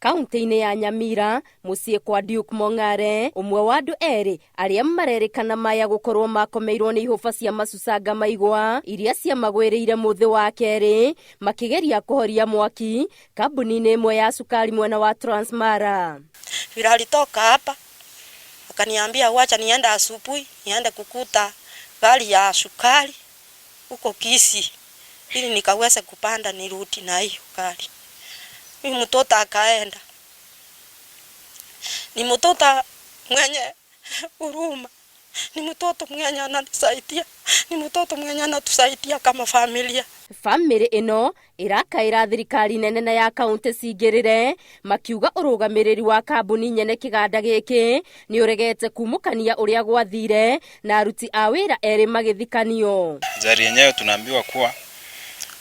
Kaunti-inĩ ya Nyamira, mũciĩ kwa Duke Mong'are, ũmwe wa andũ erĩ arĩa marerĩkana maya gũkorwo makomeirwo nĩ ihũba cia macucanga maigwa iria ciamagwĩrĩire mũthĩ wa kerĩ makĩgeria kũhoria mwaki kambuni-inĩ ĩmwe ya cukari mwena wa Transmara. Vile alitoka hapa akaniambia wacha niende asubuhi niende kukuta gari ya sukari huko Kisii ili nikaweze kupanda nirudi na hiyo gari. Huyu mtoto akaenda. Ni mtoto mwenye huruma, ni mtoto mwenye ananisaidia, ni mtoto mwenye anatusaidia kama familia. Bamĩrĩ ĩno ĩrakaĩra thirikari nene na ya kaunti cingĩrĩre, makiuga ũrũgamĩrĩri wa kambuni nyene kĩganda gĩkĩ nĩ ũregete kumũkania ũrĩa gwathire na aruti a wĩra erĩ magĩthikanio. Ajali yenyewe tunaambiwa kuwa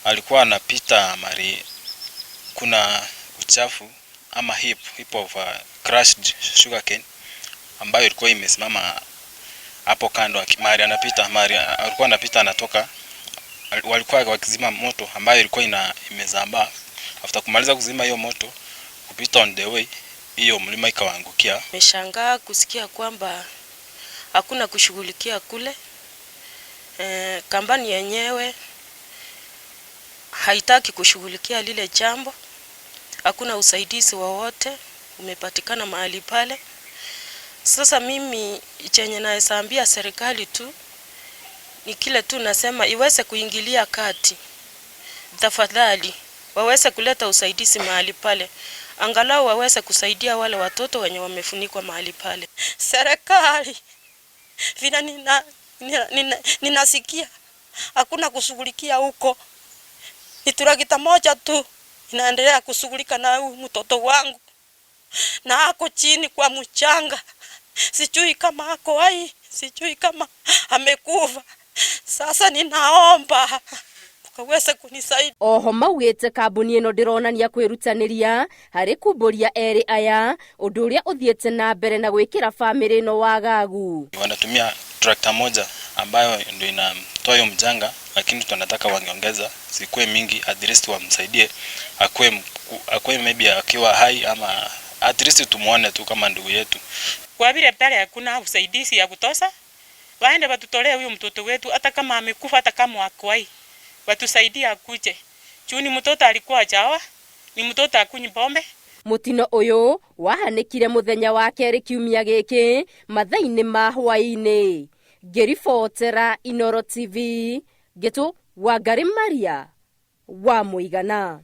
alikuwa anapita mahali kuna uchafu ama heap of crushed sugarcane ambayo ilikuwa imesimama hapo kando. Mahali anapita, mahali alikuwa anapita anatoka, walikuwa wakizima moto ambayo ilikuwa imesambaa. After kumaliza kuzima hiyo moto, kupita on the way, hiyo mlima ikawaangukia. Nimeshangaa kusikia kwamba hakuna kushughulikia kule. Kampani yenyewe haitaki kushughulikia lile jambo. Hakuna usaidizi wowote umepatikana mahali pale. Sasa mimi chenye naeza ambia serikali tu ni kile tu nasema iweze kuingilia kati. Tafadhali waweze kuleta usaidizi mahali pale, angalau waweze kusaidia wale watoto wenye wamefunikwa mahali pale. Serikali vile ninasikia hakuna kushughulikia huko, ni trakta moja tu inaendelea kushughulika na huyu mtoto wangu, na ako chini kwa mchanga, sijui kama ako hai, sijui kama amekufa. Sasa ninaomba ukaweze kunisaidia. Oho maugĩte kambuni ĩno ndĩronania kwĩrutanĩria harĩ kumbũria erĩ aya, ũndũ ũrĩa ũthiĩte na mbere na gwĩkĩra bamĩrĩ ĩno wagagu. Wanatumia trakta moja ambayo ndio inatoa hiyo mchanga, lakini tunataka wangeongeza zikuwe mingi, at least wamsaidie akue maybe akiwa hai ama at least tumuone tu kama ndugu yetu. Kwa vile pale hakuna usaidizi ya kutosha, waende watutolee huyo mtoto wetu, hata kama amekufa, hata kama ako hai, watusaidie akuje. Juu ni mtoto alikuwa jawa, ni mtoto akunywi pombe. Mũtino ũyũ wahanĩkire mũthenya wa kerĩ kiumia gĩkĩ mathaa-inĩ ma hwaĩ-inĩ. Ngĩribotera Inooro TV, ngĩtũ Wangari Maria wa Mũigana.